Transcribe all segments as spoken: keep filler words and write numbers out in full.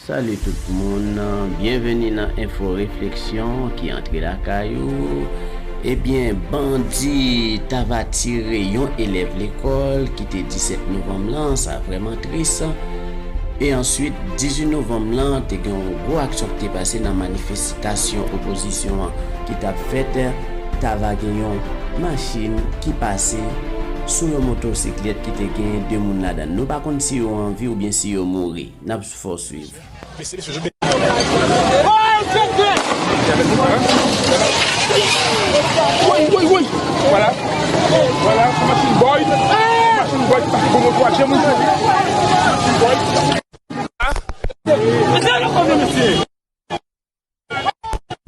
Salut tout moun, byenveni nan Enfo Refleksyon ki antre lakay ou. Ebyen, bandi t ava tire yon elèv lekòl ki te disèt novanm lan, sa vrèman tris. E answit, dizuit novanm lan, te gen yon gwo aksyon ki te pase nan manifestasyon opozisyon an ki t ap fèt. T ava gen yon machin ki pase sou yon motosiklèt ki te gen de moun ladan l. Nou pa konn si yo an vi oubyen si yo mouri. N ap fè w swiv. Mesye, mesye, je... Woy, woy, woy. Vwala. Vwala, se machin Boyd. Machin Boyd ki pase gwo moto a, James. Machin Boyd.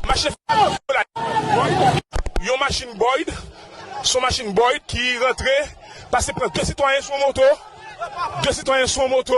Mache fè la. Yon machin Boyd, se yon machin Boyd ki rantre, pase pran de sitwayen sou yon moto, de sitwayen sou yon moto,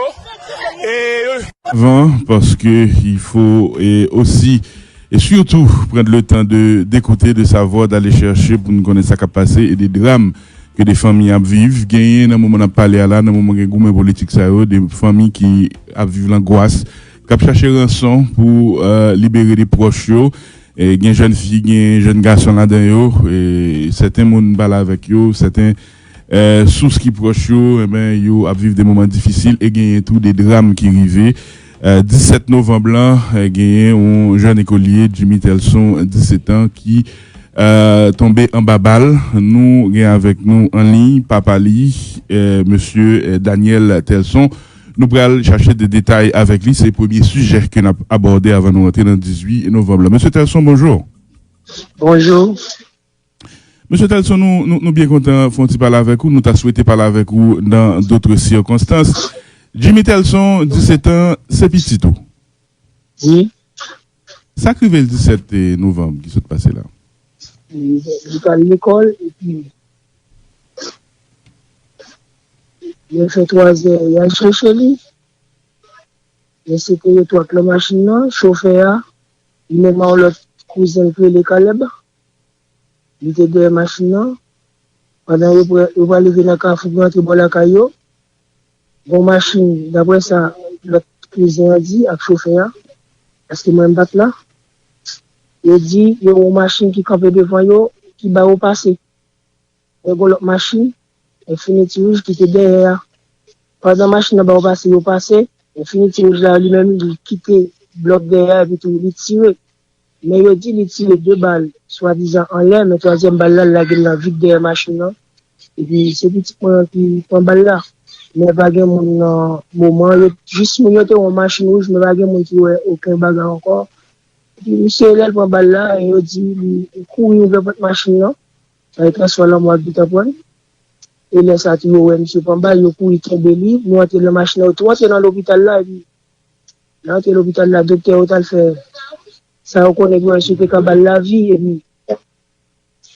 e yo... Avan, parce que il faut, et aussi, et surtout, prendre le temps de, d'écouter, de savoir, d'aller chercher pour nous connaître ça qui a passé et des drames ke de fanmi ap viv. Genyen nan moman n ap pale a la, nan moman gen goumen politik sa yo, de fanmi ki ap viv langwas, k ap chache ranson pou, euh, libere de pwòch yo. E gen jèn fi, gen jèn gason ladan yo. E sèten moun m pale avèk yo, sèten, euh, sous ki pwòch yo, enben, yo ap viv de moman difisil e genyen tou de dram ki rive. Euh, disèt novanm lan, euh, genyen yon jèn ekolye, Jimmy Telson, disèt an, ki euh, tonbe anba bal. Nou gen avèk nou an liy papa li, euh, mesye, euh, Daniel Telson. Nou pral chache de detay avèk li. Se premye sijè ke n ap abòde avan nou rantre nan dizuit novanm lan. Mesye Telson, bonjou. Bonjou. Mesye Telson, nou, nou, nou byen kontan fè yon ti pale avèk ou. Nou ta swete pale avèk ou nan dotre sikonstans. Jimmy Telson, disèt an, se pitit ou? Wi. Sa k rive l disèt novanm ki sot pase la? Li, li t al lekòl, epi lè l fè twazè, y al chèche li. Men se te yo tou ak nan machin nan, chofè a, li menm a yon lòt kouzen l ki rele Caleb. Li te dèyè machin nan. Pandan yo pre-, yo pral rive nan kafou pou rantre bò lakay yo, gon machin, daprè sa lòt kouzen an di ak chofè a, paske mwen m pa t la, yo di yo wè yon machin ki kanpe devan yo, ki ba yo pase. Men gon lòt machin, Infiniti wouj ki te dèyè a. Pandan machin nan ba yo pase, yo pase, Infiniti wouj la li menm, li kite blòk dèyè a, epi tou li tire. Men yo di li tire de bal, swadizan anlè, men twazyèm bal la, l lage l nan vit dèyè machin nan. Epi se pitit mwen an ki pran bal la. Men pa gen moun nan moman, yo, jis moun yo te wè yon machin wouj, men pa gen moun ki wè okenn bagay ankò. Epi misye, lè l pran bal la, yo di li kouri ouvè pòt machin nan, nan transfò lanmò ak Peter Pan. E lè sa tou, yo wè misye pran bal, yo kouri kenbe li, nou antre nan machin nan, yo tou antre nan lopital la, epi lè antre lopital la, doktè yo t al fè sa yo konnen pou wè si yo te ka ba l lavi, epi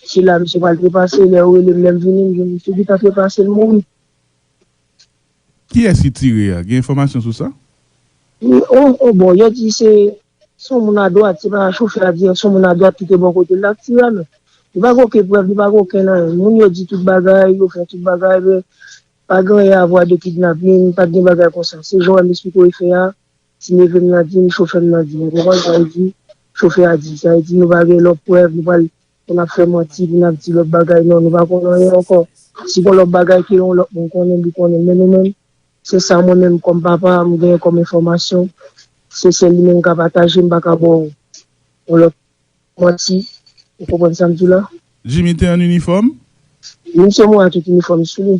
se la misye pral trepase, lè yo rele m, lè m vini, m jwenn misye gentan trepase, l mouri. Kiyès ki tire a? Gen enfòmasyon sou sa? Wi, on, on, bon, yo di se, se yon moun adwat, se pa chofè a dirèk, se yon moun adwat ki te bò kote l, l ap tire a, men li pa gen okenn prèv, li pa gen okenn anyen. Moun yo di tout bagay, yo fè tout bagay, men pa gen anyen a vwa de kidnapin, pa t gen bagay konsa. Se jan w wè m esplike w e fè a, ti neve m nan di m, chofè m nan di m. Ou konprann sa yo di? Chofè a di. Sa vle di nou pa gen lòt prèv, nou pral, pou n ap fè manti, pou n ap di lòt bagay, non, nou pa konn anyen ankò. Si gon lòt bagay ke yon lòt moun konnen, li konnen. Men nou menm, se sa mwen menm kòm papa, m genyen kòm enfòmasyon. Se sèl li menm ka pataje, m pa ka ba w yon lòt manti. Ou konprann sa m di w la? Jimmy te an inifòm? Wi, misye mouri ak tout inifòm sou li.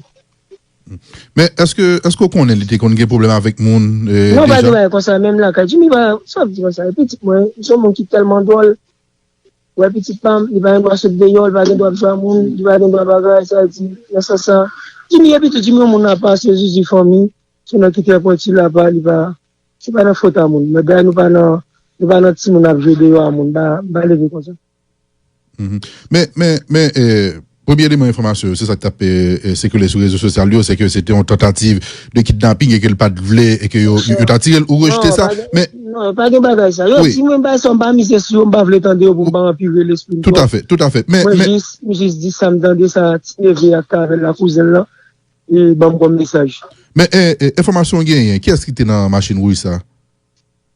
Men èske, èske w konnen li te konn gen pwoblèm avèk moun, eh, deja? Non, pa gen bagay konsa, menm lakay. Jimmy pa, sa w ap di konsa, e pitit mwen, li se yon moun ki tèlman dwòl. Wè pitit pa m, li pa gen dwa sot deyò, li pa gen dwa ap jwe a moun, li pa gen dwa bagay, sa di, nan sans sa. Jimmy, epi tou, Jimmy, yon moun apa, se zizi fanmi, se nan ki trè pwenti l apa, li pa, se pa nan fòt a moun. Men bagay nou pa nan, nou pa nan timoun ap jwe deyò a moun, m pa, m pa leve konsa. Mhm. Men, men, men, eh, premye eleman enfòmasyon yo, se sa k t ap, eh, eh, sikile sou rezo sosyal yo, se ke se te yon tantativ de kidnaping e ke l pa t vle, e ke yo, yo, yo ta tire l, ou rejte sa, men... Non, pa gen bagay sa. Yo di mwen bagay sa, m pa mize sou yo, m pa vle tande yo pou m pa anpire lespri m twòp. Tout à fait, tout à fait. Men, men jis, m jis di sa m tande sa, ti neve a k avè l la, kouzen l lan, e ban m kòm mesaj. Men, eh, eh, enfòmasyon w genyen, kiyès ki te nan machin wouj sa?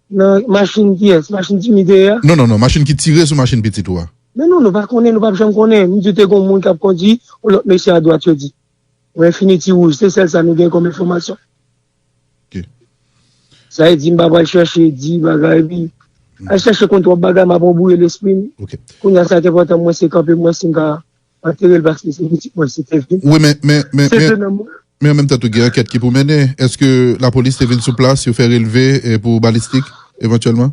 Nan machin kiyès? Machin Jimmy te ye a? Non, non, non, machin ki tire sou machin pitit ou a. Men non, nou pa konnen, nou p ap janm konnen. M di te gen yon moun k ap kondui, yon lòt mesye adwat yo di. Yon Infiniti wouj, se sèl sa nou gen kòm enfòmasyon. Ok. Sa vle di m pa pral chèche di bagay, epi al chèche konn twòp bagay, m ap anbwouye lespri m. Ok. Kounye a sa k enpòtan mwen se kanpe mwen si m ka antere l paske se pitit mwen se te vin. Wi, men, men, men, Se men, te nan mwen. men an menm tan tou gen ankèt ki pou mennen. Èske lapolis te vin sou plas, yo fè relve eh, pou balistik, evantyèlman?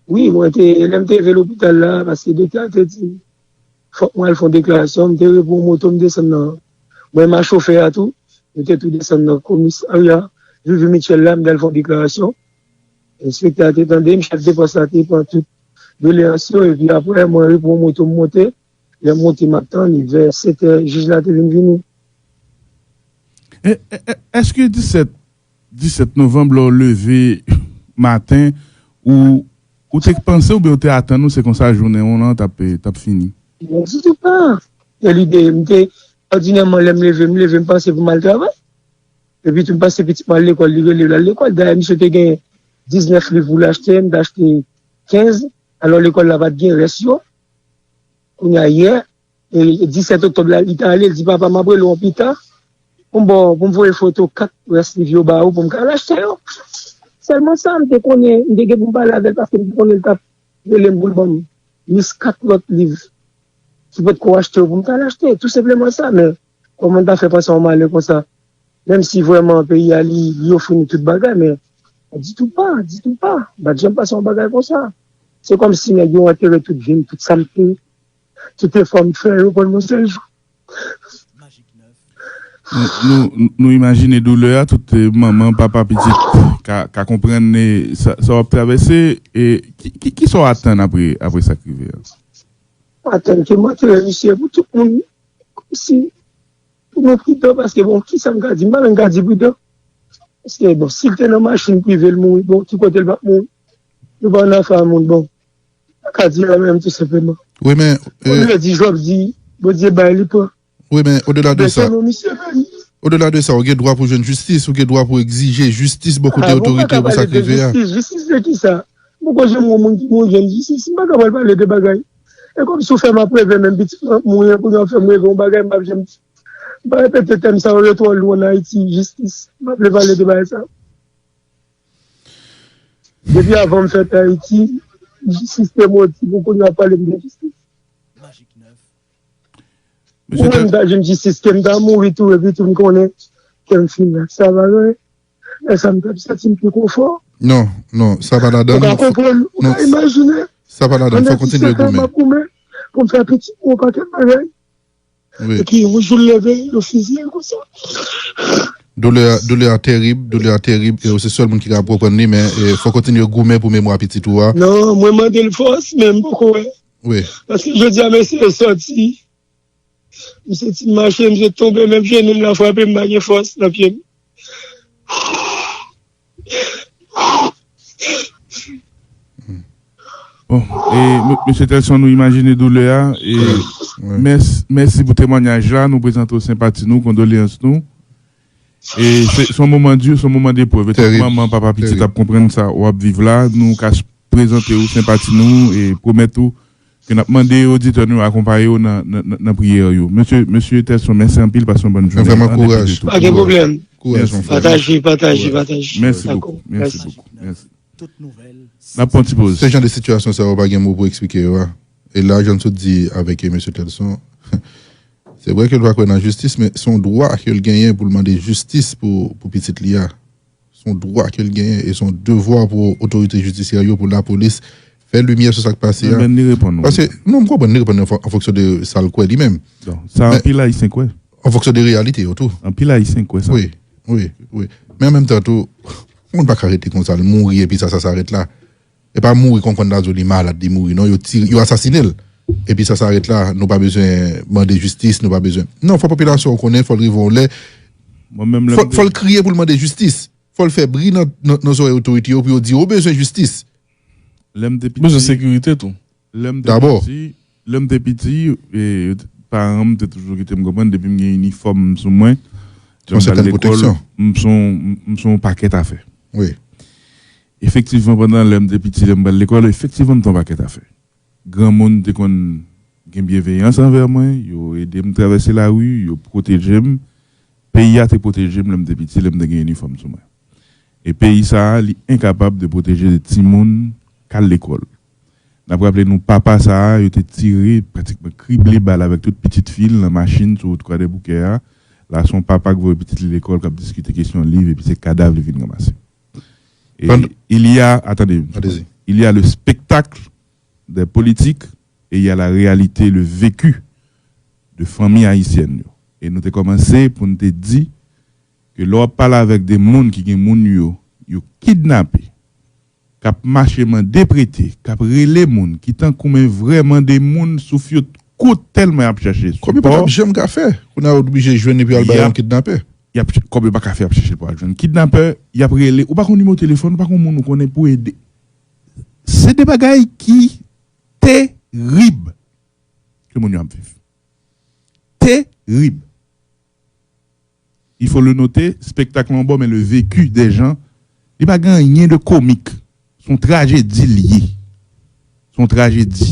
Wi, mwen te, lè m te rive lopital la, paske doktè a te di m, fòk mwen al fè yon deklarasyon, m te repran moto, m desann nan, mwen m a chofè a tou, nou te tou desann nan komisarya Vivi Mitchell la, m t al fè yon deklarasyon. Enspektè a te tande m, chèf de pòs la te pran tout doleyans yo, epi apre, mwen repran moto, m monte, lè m monte, m ap tann li, vè sèt è, jij la te vin vini. E- e- e- Èske disèt, disèt novanm, lè w leve maten, ou, ou te panse oubyen ou te atann ou se konsa jounen w lan t ap, t ap fini? Mwen di tou pa. E lide, m te, òdinèman, lè m leve, m leve, m panse pou m al travay. Epi tou, m panse pitit mwen al lekòl, li rele l al lekòl. Dayè, misye te gen diznèf liv pou l achte, m te achte kenz. Alò, lekòl la pa t gen rès yo. Kounye a, yè, e, disèt oktòb la, li t ale, li di, "Papa, m ap rele w pita pou m ba w, pou m voye foto kat rès liv yo ba ou pou m ka al achte yo." Sèlman sa, m te konnen, m te gen pou m pale avè l paske m te konnen l t ap rele m pou l ban m lis kat lòt liv ki potko achte yo pou m t al achte. Tou senpleman sa, men kòman m ta fè panse yon malè konsa? Menm si vrèman peyi a li, li ofri nou tout bagay, men ditou pa, ditou pa. M pa t janm panse yon bagay konsa. Se kòmsi nèg yo antere tout vi m, tout sa m te, tout efò m fè yo pran nan sèl jou. Nou, nou, nou imajine doulè a, tout eh, manman, papa, pitit ka, ka konprann eh, sa, sa w ap travèse. E ki, ki, ki sa w atann apre, apre sa k rive a? Atann ke m antere misye pou tout moun, kòmsi pou nou pridan, paske bon, ki sa m ka di? M pa menm ka di pridan. Paske bon, si l te nan machin prive l mouri, bon, ki kote l p ap mouri? Nou pa nan afè a moun, bon. M pa ka di anyen menm tou senpleman. Wi, men, Ou eh, vle di Jòb di, Bondye bay li pran. wi, men, odela de Bese sa, non, misye bay li. Odela de sa, ou gen dwa pou jwenn jistis, ou gen dwa pou egzije jistis bò kote Ah, bon, otorite pa pou sa pale k de rive a. Jistis, jistis de ki sa? M poko janm wè moun ki mouri jwenn jistis. M pa ka pral pale de bagay. E kòmsi w fè m ap reve menm pitit mwen ap mouri, kounye a w fè m reve yon bagay m p ap janm di. M pa repete tèm sa yo, yo twò lou ann Ayiti, jistis. M pa vle pale de bagay sa. Depi avan m fèt Ayiti, sistèm oti pou kounye a pale m de jistis. Ou menm ta jwenn jistis ke m ta mouri tou epi tou m konnen ke m fini ak sa pa vre. Lè sa m t ap santi m pi konfò. Non, non, sa pa ladan. Ou ka konprann, ou ka imajine. Sa pa ladan, fò kontinye goumen. Pou m fè pitit mwen yon pakèt bagay. Wi. Epi yon jou l leve, yo fiziye l konsa. Doulè a, doulè a terib, doulè a terib, e ou se sèl moun ki ka konprann li, men e, fò kontinye goumen pou memwa pitit ou a. Non, mwen mande l fòs, men m poko wè. Wi. Paske jodi a, mesye sòti. M soti mache, m sot tonbe, menm jenou m la frape, m pa gen fòs nan pye m. Bon, e, m- mesye Telson, nou imajine doulè a. E, mès- mèsi pou temwanyaj la. Nou prezante w senpati nou, kondoleyans nou. E se se yon moman di, se yon moman deprèv. E tout manman, papa, pitit ap konprann sa w ap viv la. Nou ka prezante w senpati nou e pwomèt ou ke n ap mande oditè nou yo akonpaye w nan, nan, nan, nan priyè yo. Mesye, mesye Telson, mèsi anpil, pase yon bòn jounen. Vrèman kouraj. Pa gen pwoblèm. Kouraj, mon frè. Pataje, pataje, pataje. Mèsi Dakò. bokou. Mèsi bokou. Mèsi. N ap pran ti poz. Se jan de sitiyasyon sa yo pa gen mo pou eksplike yo a. E la, jan m sot di avèk mesye Telson, se vre ke l pa kwè nan jistis, men se yon dwa ke l genyen pou l mande jistis pou, pou pitit li a. Se yon dwa ke l genyen e se yon devwa pou otorite jidisyè yo, pou lapolis, fè limyè sou sa k pase a. Men li reponn ou. Paske, non, m konprann li reponn an fon- an fonksyon de sa l kwè li menm. Sa anpil Ayisyen kwè. An fonksyon de reyalite yo tou. Anpil Ayisyen kwè sa. Wi, wi, wi. Men an menm tan tou, moun pa ka rete konsa, l mouri epi sa, sa, sa rete la. E pa mouri konprann la, di w li malad, li mouri. Non, yo tire, yo asasinen l. Epi sa, sa rete la, nou pa bezwen mande jistis, nou pa bezwen. Non, fò popilasyon an konnen, fò l rive yon lè. Mwen menm lè Fò, m te- fò l kriye pou l mande jistis. Fò l fè bri nan, nan, nan zòrèy otorite yo pou yo di yo bezwen jistis. Lè m te piti. Bezwen sekirite tou. Lè m te Dabò. piti, lè m te piti, e, paran m te toujou kite m konprann depi m gen inifòm sou mwen, Yon sètèn pwoteksyon. M son, m son pakèt afè. Wi. Efektivman, pandan lè m te piti, lè m pral lekòl, efektivman, m te yon pakèt afè. Granmoun te konn gen byenveyans anvè mwen, yo ede m travèse lari, yo pwoteje m. Peyi a te pwoteje m lè m te piti, lè m te gen inifòm sou mwen. E peyi sa a, li enkapab de pwoteje de timoun k al lekòl. N ap raple nou, papa sa a, yo te tire, pratikman krible bal avèk tout pitit fi l nan machin sou wout Kwadèboukè a. La, se yon papa k voye pitit li lekòl, k ap diskite kesyon liv, epi se kadav li vin ranmase. Et Pann- il y a, attendez, Allez-y. il y a le spectacle des politiques et il y a la réalité, le vécu de fanmi ayisyèn yo. E nou te kòmanse pou n te di ke lè w ap pale avèk de moun ki gen moun yo, yo kidnape, k ap mache mande prete, k ap rele moun, ki tankou men vrèman de moun souf yo kout tèlman y ap chèche Kòm yo pa t sipò. Ap janm ka fè. Kounye a oblije jwenn epi al bay Y ap- yon kidnapè. Y ap, kòm yo pa ka fè, y ap chèche pou al jwenn kidnapè, y ap rele, ou pa konn nimewo telefòn, ou pa konn moun ou konnen pou ede. Se de bagay ki terib ke moun yo ap viv. Terib. Il faut le noter, spektak lan bò, men le vécu des gens, li pa gen anyen de komik. Se yon trajedi li ye. Se yon trajedi.